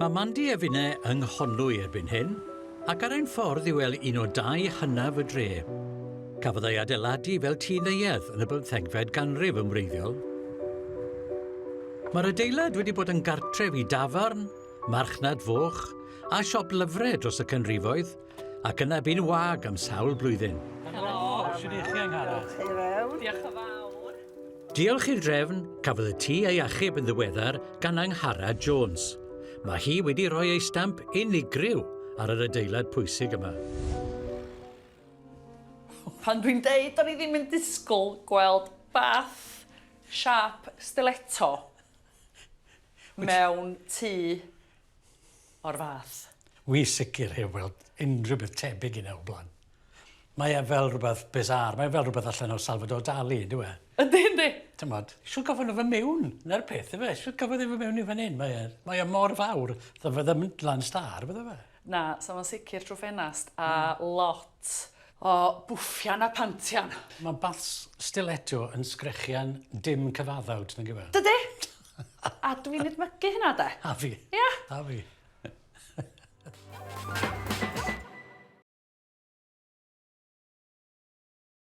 Mae Mandy a finne yng Nghonwy erbyn hyn, ac ar ein ffordd i weld un o dai hynaf y dre. Cafodd ei adeiladu fel tŷ neuadd yn y bymthegfed ganrif yn wreiddiol. Mae'r adeilad wedi bod yn gartref i dafarn, marchnad foch a siop lyfrau dros y canrifoedd, ac yna bu'n wag am sawl blwyddyn. Helo! Shwd 'ych chi Angharad? Diolch yn fawr. Diolch i'r drefn, cafodd y tŷ ei achub yn ddiweddar gan Angharad Jones. Mae hi wedi rhoi ei stamp unigryw ar yr adeilad pwysig yma. Pan dwi'n deud o'n i ddim yn disgwyl gweld bath siâp stiletto mewn tŷ o'r fath. Wi sicr heb weld unrhyw beth tebyg i 'na o'r blaen. Mae e fel rhywbeth bizarre, mae e fel rhywbeth allan o Salvador Dali, yndyw e? Yndi, yndi. T'mod, shwt gafon nhw fe mewn? 'Na'r peth yfe, shwt gafodd e fe mewn i fan 'yn? Mae e, mae e mor fawr, ddo fe ddim lan stâr, bydde fe? Na, sa fo'n sicr trw ffenast a lot o bwffian a pantian. Mae baths stiletto yn sgrechian dim cyfaddawd, nag yw e? Dydi? A dwi'n edmygu hynna de. A fi. Ia? A fi.